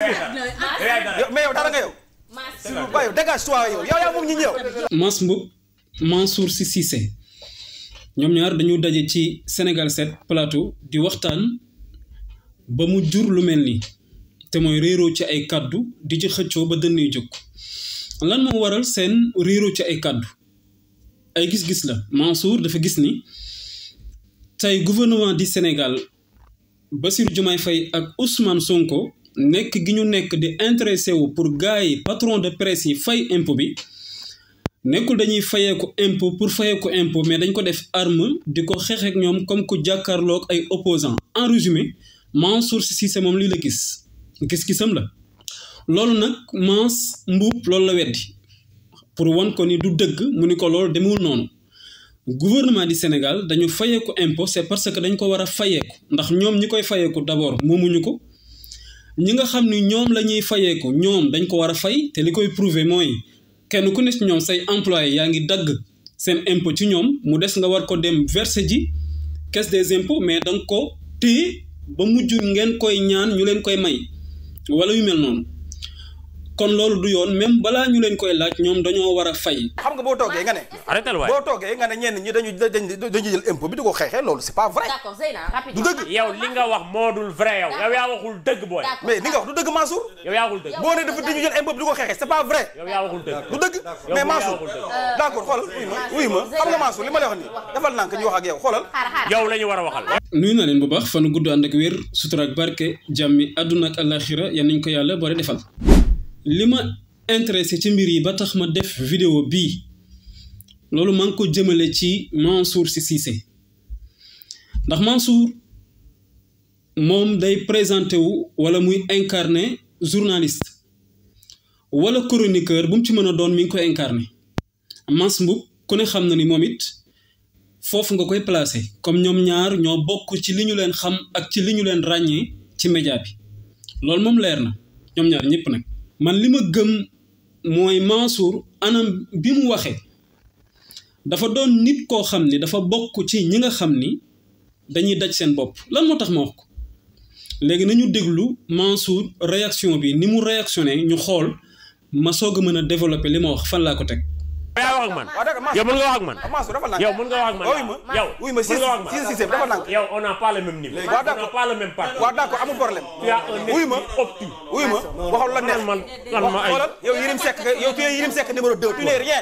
mais yow dara nga yow. waaye dégage toi yow yaa moom ñi ñëw. Mass Mboup Mansour Sy Cissé ñoom ñaar dañu daje ci Sénégal 7 plateau di waxtaan ba mu jur lu mel nii te mooy réeroo ci ay kàddu di ci xëccoo ba dënn yu jóg lan moo waral seen réeroo ci ay kàddu ay gis-gis la Mansour dafa gis ni tey gouvernement du Sénégal Bassirou Diomaye Faye ak Ousmane Sonko nekk gi ñu nekk di intéressé wu pour gars yi patron de presse yi fay impôt bi nekkul dañuy fayeeku impôt pour fayeeku impôt mais dañ ko def arme di ko xeex ak ñoom comme ku jàkkaarloog ay opposants en résumé Mansour Sy Cissé moom lii la gis-gisam la loolu nag Mass Mboup loolu la weddi pour wan ko ni du dëgg mu ni ko loolu demewul noonu gouvernement du Sénégal dañu fayeeku impôt c'est parce que dañ ko war a fayeeku ndax ñoom ñi koy fayeeku d'abord moomuñu ko ñi nga xam ni ñoom la ñuy fayeeku ñoom dañ ko war a fay te li koy prouver mooy kenn ku ne ci ñoom say employé yaa ngi dagg seen impôt ci ñoom mu des nga war ko dem verser ji caisse des impôts mais danga ko téye ba mujj ngeen koy ñaan ñu leen koy may wala yu mel noonu kon loolu du yoon même balaa ñu leen koy laaj ñoom dañoo war a fay. xam nga boo toogee nga ne. arrêté waay boo toogee nga ne ñenn ñi dañu jël impôt bi di ko xeexee loolu c'est pas vrai. D'accord Zeyna du dëgg. yow li nga wax moo dul vrai yow yaa waxul dëgg booy. mais li nga wax du dëgg Mansour. yow yaa waxul dëgg. boo ne dafa dañu jël impôt bi di ko xeexee c'est pas vrai. yow yaa waxul dëgg. du dëgg mais Mansour d'accord xoolal wuy ma xam nga Mansour li ma lay wax nii defal nànk ñu wax ak yow xoolal. yow la ñu war a waxal. nuyu na leen bu baax fanu gudd ànd ak wér sutura ak barke jàmmi àdduna ak àllaaxira yan nañ ko yàlla boole defal li ma intéressé ci mbir yi ba tax ma def vidéo bii loolu maa ngi ko jëmale ci Mansour Sy Cissé ndax Mansour moom day présenté wu wala muy incarné journaliste wala chroniqueur bu mu ci mën a doon mi ngi koy incarné Mass Mboup ku ne xam na ni moom it foofu nga koy placé comme ñoom ñaar ñoo bokk ci li ñu leen xam ak ci li ñu leen ràññee ci média bi loolu moom leer na ñoom ñaar ñëpp nag man li ma gëm mooy Mansour anam bi mu waxee dafa doon nit koo xam ni dafa bokk ci ñi nga xam ni dañuy daj seen bopp lan moo tax ma wax ko léegi nañu déglu Mansour réaction bi ni mu réactionné ñu xool ma soog a mën a développer li ma wax fan laa ko teg. yaa wax ak man yow mën nga wax ak man Mansour dafa nànk yow mën nga wax ak man yow wuy ma Cissé dafa nànk yow on n'a pas le même niveau on n'a pas le même parti waaw d'accord amul problème tu as un wuy ma esprit obtus wuy ma waxal la neex man ma ay xoolal yow Yérim Seck yow tu es Yérim Seck numéro 2 tu n'es rien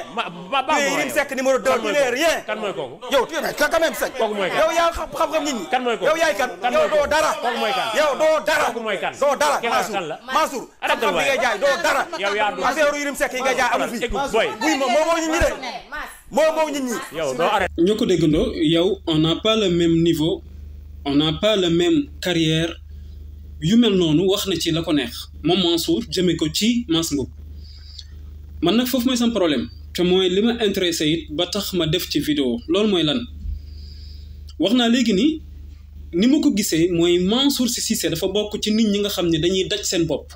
tu es Yérim Seck numéro 2 tu n'es rien kan mooy kooku yow tu es quand même Seck kooku mooy kan yow yaa xam-xam nit ñi kan mooy kooku yow yaay kan yow doo dara kooku mooy kan yow doo dara kooku mooy kan doo dara kan la Mansour xam-xam bi ngay jaay doo dara yow yaa du affaire Yérim Seck yi ngay jaay amu fi boy wuy ma moo nit ñi de moo nit ñi yow doo arrêté ñoo ko déggandoo yow on n'a pas le même niveau on n'a pas le même carrière yu mel noonu wax na ci la ko neex moom Mansour jëme ko ci Mass Mboup man nag foofu mooy sam problème te mooy li ma intéressé it ba tax ma def ci vidéo loolu mooy lan wax naa léegi ni ma ko gisee mooy Mansour Sy Cissé dafa bokk ci nit ñi nga xam ne dañuy daj seen bopp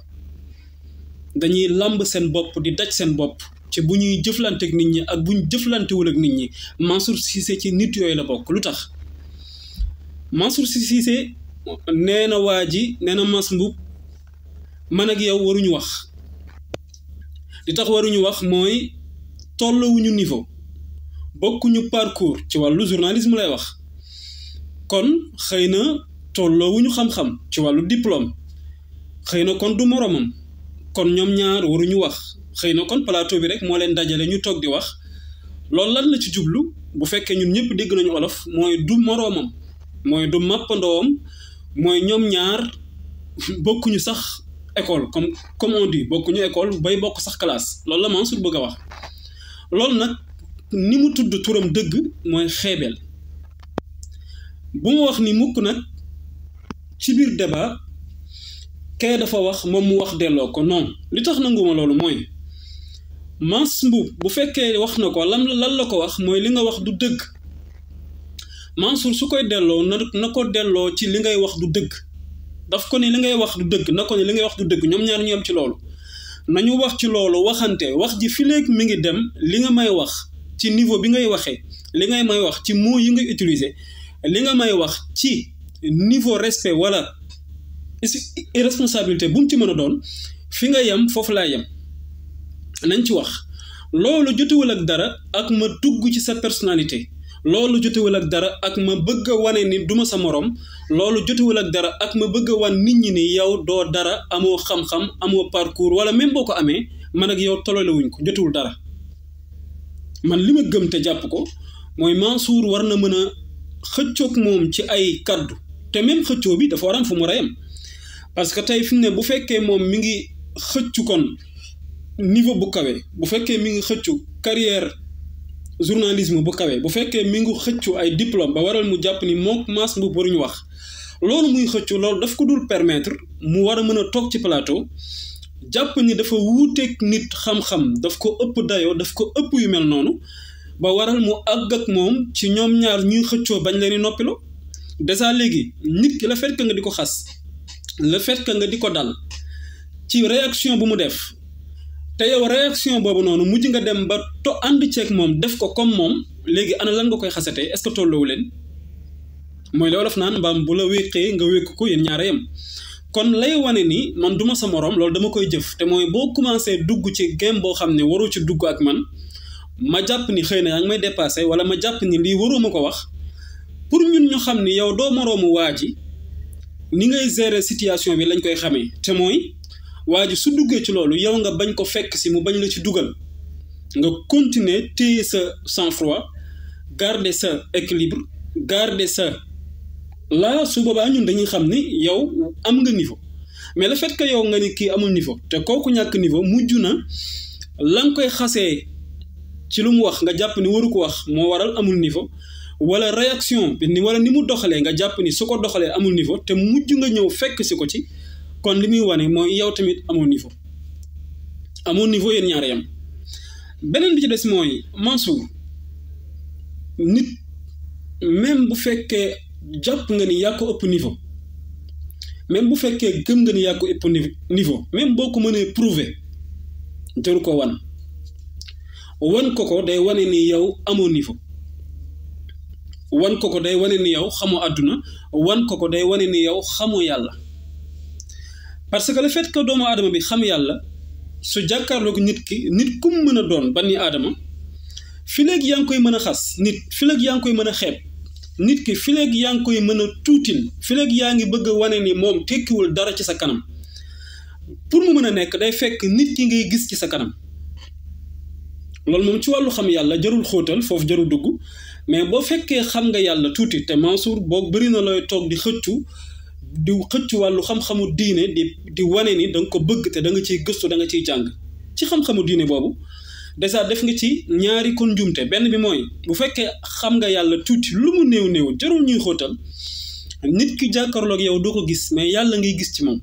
dañuy lamb seen bopp di daj seen bopp ci bu ñuy jëflante ak nit ñi ak bu ñu jëflantewul ak nit ñi Mansour Sy Cissé ci nit yooyu la bokk lu tax Mansour Sy Cissé nee na waa ji nee na Mass Mboup man ak yow waruñu wax li tax waruñu wax mooy tolluwuñu niveau bokkuñu parcours ci wàllu journalisme lay wax kon xëy na tolloowuñu xam-xam ci wàllu diplôme xëy na kon du moroomam kon ñoom ñaar waruñu wax xëy na kon plateau bi rek moo leen dajale ñu toog di wax loolu lan la ci jublu bu fekkee ñun ñëpp dégg nañu olof mooy du moroomam mooy du màppandoom mooy ñoom ñaar bokkuñu sax école comme on dit bokkuñu école bay bokk sax classe loolu la Mansour bëgg a wax loolu nag ni mu tudd turam dëgg mooy xeebeel bu ma wax ni mukk nag ci biir débat kee dafa wax moom mu wax delloo ko non li tax nanguma loolu mooy Mass Mboup bu fekkee wax na ko lan la ko wax mooy li nga wax du dëgg Mansour su koy delloo na ko delloo ci li ngay wax du dëgg daf ko ne li ngay wax du dëgg na ko ne li ngay wax du dëgg ñoom ñaar ñu am ci loolu nañu wax ci loolu waxante wax ji fi léegi mi ngi dem li nga may wax ci niveau bi ngay waxee li ngay may wax ci mots yi ngay utiliser li nga may wax ci niveau respect wala irresponsabilité bu mu ci mën a doon fi nga yem foofu laa yem nañ ci wax loolu jotewul ak dara ak ma dugg ci sa personnalité loolu jotewul ak dara ak ma bëgg a wane ni duma sa morom loolu jotewul ak dara ak ma bëgg a wan nit ñi ni yow doo dara amoo xam-xam amoo parcours wala même boo ko amee man ak yow tololewuñ ko jotewul dara man li ma gëm te jàpp ko mooy Mansour war na mën a xëccoog moom ci ay kaddu te même xëccoo bi dafa war am fu mu war a yem parce que tey fi mu ne bu fekkee moom mi ngi xëccu kon niveau bu kawe bu fekkee mi ngi xëccu carrière journalisme bu kawe bu fekkee mi ngi xëccu ay diplôme ba waral mu jàpp ni mook Mass Mboup waruñu wax loolu muy xëccu loolu daf ko dul permettre mu war a mën a toog ci plateau jàpp ni dafa wuuteeg nit xam-xam daf ko ëpp dayoo daf ko ëpp yu mel noonu ba waral mu àgg ak moom ci ñoom ñaar ñuy xëccoo bañ leen di noppiloo déjà léegi nit ki le fait que nga di ko xas le fait que nga di ko dal ci réaction bu mu def te yow réaction boobu noonu mujj nga dem ba ànd ceeg moom def ko comme moom léegi ana lan nga koy xasatee est-ce que tolloowu leen mooy la wolof naan mbaam bu la wéqee nga wékk ko yéen ñaara yem kon lay wane ni man duma sa morom loolu dama koy jëf te mooy boo commencé dugg ci game boo xam ne waroo ci dugg ak man ma jàpp ni xëy na yaa ngi may dépassé wala ma jàpp ni lii waroo ma ko wax pour ñun ñu xam ni yow doo moroomu waa ji ni ngay gérer situation bi lañ koy xamee te mooy waa ji su duggee ci loolu yow nga bañ ko fekk si mu bañ la ci dugal nga continuer téye sa sang-froid garder sa équilibre garder sa là su boobaa ñun dañuy xam ni yow am nga niveau mais le fait que yow nga ni kii amul niveau te kooku ñàkk niveau mujj na la nga koy xasee ci lu mu wax nga jàpp ni waru ko wax moo waral amul niveau wala réaction bi ni wala ni mu doxalee nga jàpp ni su ko doxalee amul niveau te mujj nga ñëw fekk si ko ci kon li muy wane mooy yow tamit amoo niveau yéen ñaar yam beneen bi ci des mooy Mansour nit même bu fekkee jàpp nga ni yaa ko ëpp niveau même bu fekkee gëm nga ni yaa ko ëpp niveau même boo ko mënee prouver jaru ko wan ko day wane ni yow amoo niveau wan ko day wane ni yow xamoo àdduna wan ko day wane ni yow xamoo yàlla parce que le fait que doomu aadama bi xam yàlla su jàkkaarloog nit ku mu mën a doon banni aadama fi léegi yaa ngi koy mën a xas nit fi léegi yaa ngi koy mën a xeeb nit ki fi léegi yaa ngi koy mën a tuutil fi léegi yaa ngi bëgg a wane ni moom tekkiwul dara ci sa kanam pour mu mën a nekk day fekk nit ki ngay gis ci sa kanam loolu moom ci wàllu xam yàlla jarul xóotal foofu jarul dugg mais boo fekkee xam nga yàlla tuuti te Mansour boo bëri na looy toog di xëccu wàllu xam-xamu diine di wane ni da nga ko bëgg te da nga ciy gëstu da nga ciy jàng ci xam-xamu diine boobu déjà def nga ci ñaari kon njumte benn bi mooy bu fekkee xam nga yàlla tuuti lu mu néew jarul ñuy xóotal nit ki jàkkaarloog yow doo ko gis mais yàlla ngay gis ci moom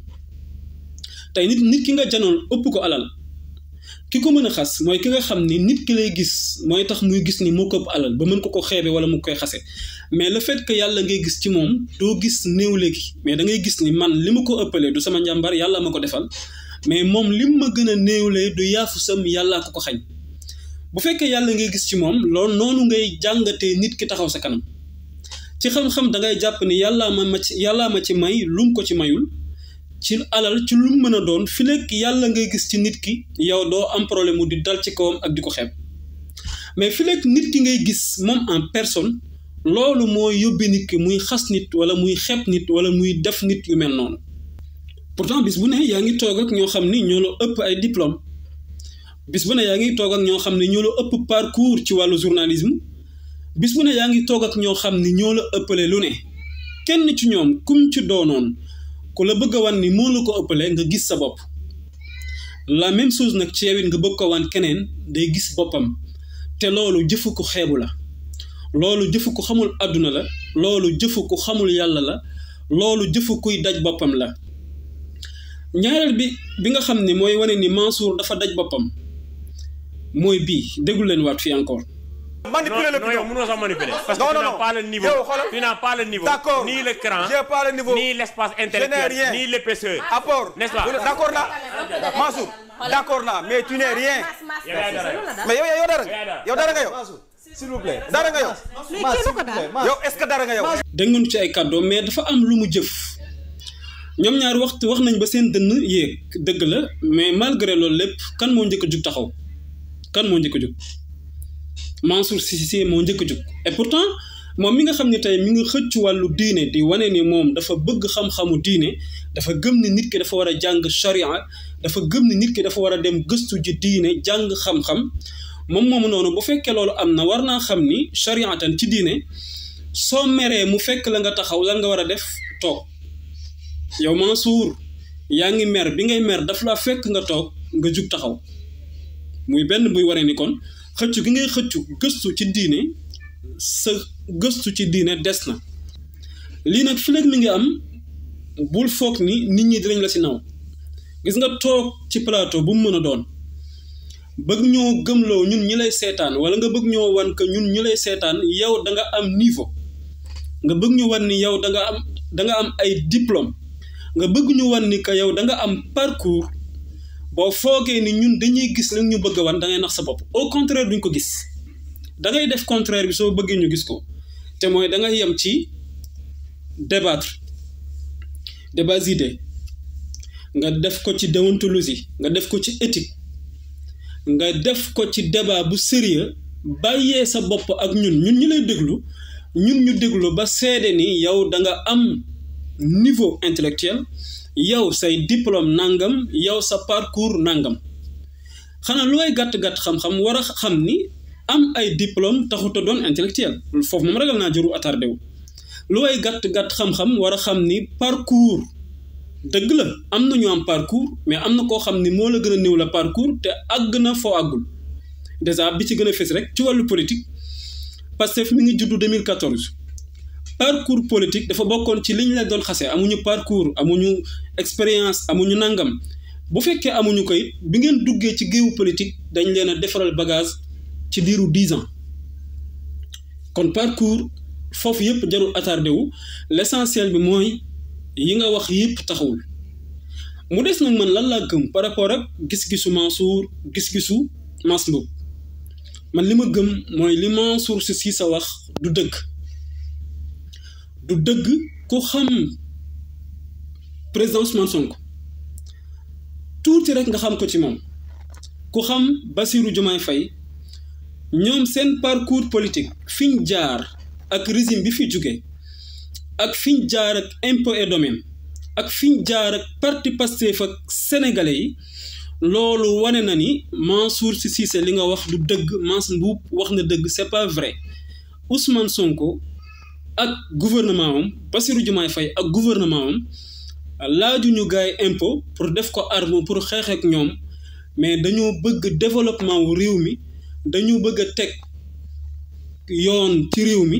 tey nit ki nga janoon ëpp ko alal ki ko mën a xas mooy ki nga xam ni nit ki lay gis mooy tax muy gis ni moo ko ëpp alal ba mën ko xeebe wala mu koy xase mais le fait que yàlla ngay gis ci moom doo gis néew léegi mais da ngay gis ni man li ma ko ëppalee du sama njàmbar yàlla ma ko defal mais moom li ma gën a néewlee du yaafu sam yàllaa ko xañ bu fekkee yàlla ngay gis ci moom loolu noonu ngay jàngatee nit ki taxaw sa kanam ci xam-xam da ngay jàpp ni yàllaa ma ci may lum ko ci mayul ci alal ci lu mën a doon fi lekk yàlla ngay gis ci nit ki yow doo am problème mu di dal ci kawam ak di ko xeeb mais fi lekk nit ki ngay gis moom en personne loolu moo yóbbee nit ki muy xas nit wala muy xeeb nit wala muy def nit yu mel noonu pourtant bis bu ne yaa ngi toog ak ñoo xam ni ñoo la ëpp ay diplôme bis bu ne yaa ngi toog ak ñoo xam ne ñoo la ëpp parcours ci wàllu journalisme bis bu ne yaa ngi toog ak ñoo xam ni ñoo la ëppale lu ne kenn ci ñoom kum ci doonoon ku la bëgg a wan ni moo la ko ëppale nga gis sa bopp la même chose nag ci yow it nga bëgg ko wan keneen day gis boppam te loolu jëfu ko xeebu la loolu jëfu ko xamul àdduna la loolu jëfu ko xamul yàlla la loolu jëfu kuy daj boppam la ñaareel bi nga xam ne mooy wane ni Mansour dafa daj boppam mooy bii déglu leen waat fii encore. manipuler le non mënoo sax manipuler parce que tu n'as pas le niveau tu n'as pas le niveau ni le cran ni l'espace intellectuel ni l'épaisseur apport n'est-ce pas d'accord là Mansour d'accord là mais tu n'es rien mais yow dara nga yow s'il vous plaît dara nga yow yow est-ce que dara nga yow dégg ngeen ci ay kàddoom mais dafa am lu mu jëf ñoom ñaar wax nañ ba seen dënn yéeg dëgg la mais malgré loolu lépp kan moo njëkk a jug taxaw kan moo njëkk a jug Mansour Cissé moo njëkk a jug et pourtant moom mi nga xam ne tey mi ngi xëcc wàllu diine di wane ni moom dafa bëgg xam-xamu diine dafa gëm ni nit ki dafa war a jàng charia dafa gëm ni nit ki dafa war a dem gëstu ji diine jàng xam-xam moom moomu noonu bu fekkee loolu am na war naa xam ni chariatan ci diine soo meree mu fekk la nga taxaw lan nga war a def toog yow Mansour yaa ngi mer bi ngay mer daf laa fekk nga toog nga jug taxaw muy benn buy waree ni kon xëccu gi ngay xëccu gëstu ci diine sa gëstu ci diine des na lii nag fi mi ngi am bul foog ni nit ñi dinañ la si naw gis nga toog ci plateau bu mu mën a doon bëgg ñoo gëmloo ñun ñi lay seetaan wala nga bëgg ñoo wan que ñun ñi lay seetaan yow da nga am niveau nga bëgg ñu wan ni yow da nga am ay diplôme nga bëgg ñu wan ni que yow da nga am parcours boo foogee ni ñun dañuy gis li ñu bëgg a wan da ngay nax sa bopp au contraire duñ ko gis da ngay def contraire bi soo bëggee ñu gis ko te mooy da ngay yem ci débattre débat d'idées nga def ko ci déontologie nga def ko ci éthique nga def ko ci débat bu sérieux bàyyee sa bopp ak ñun ñi lay déglu ñun ñu déglu ba seede ni yow da nga am niveau intellectuel yow say diplôme nangam yow sa parcours nangam xanaa lu way gàtt-gàtt xam-xam war a xam ni am ay diplôme taxut a doon intellectuel foofu moom ragal naa jëru attardé wu lu way gàtt-gàtt xam-xam war a xam ni parcours dëgg la am na ñu am parcours mais am na koo xam ni moo la gën a néew la parcours te àgg na foo àggul déjà bi ci gën a fës rek ci wàllu politique Pastef mi ngi juddu 2014 parcours politique dafa bokkoon ci liñ la doon xase amuñu parcours amuñu expérience amuñu nangam bu fekkee amuñu ko it bi ngeen duggee ci géewu politique dañ leen a defaral bagage ci diiru 10 ans kon parcours foofu yëpp jarul attardé wu l'essentiel bi mooy yi nga wax yëpp taxawul mu des nag man lan laa gëm par rapport ak gis-gisu Mansour gis-gisu Mass Mboup man li ma gëm mooy li Mansour Sy sa wax du dëgg ku xam président Ousmane Sonko tuuti rek nga xam ko ci moom ku xam Bassirou Diomaye Faye ñoom seen parcours politique fiñ jaar ak régime bi fi jóge ak fiñ jaar ak impôt et domaine ak fiñ jaar ak parti Pastef ak sénégalais yi loolu wane na ni Mansour Sy Cissé li nga wax du dëgg Mass Mboup wax na dëgg c'est pas vrai Ousmane Sonko ak gouvernement am Bassirou Diomaye Faye ak gouvernement am laaju ñu gaay impôt pour def ko arme pour xeex ak ñoom mais dañoo bëgg développement wu réew mi dañoo bëgg a teg yoon ci réew mi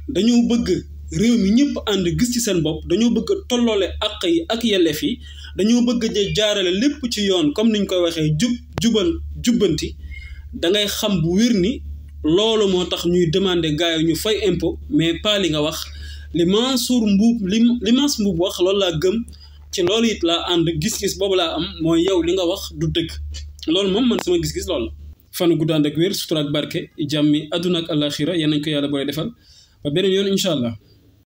dañoo bëgg réew mi ñëpp ànd gis ci seen bopp dañoo bëgg a tolloole àq yi ak yelleef yi dañoo bëgg a jaarale lépp ci yoon comme niñ koy waxee jubbanti da ngay xam bu wér ni loolu moo tax ñuy demander gars yi ñu fay impôt mais pas li nga wax li Mansour Mboup li Mass Mboup wax loolu laa gëm ci loolu it laa ànd gis-gis boobu laa am mooy yow li nga wax du dëgg loolu moom man sama gis-gis loolu la. fanu guddaan ak wér sutura ak barke jàmmi àdduna ak àllaaxira yal nañ ko yàlla booy defal ba beneen yoon incha allah.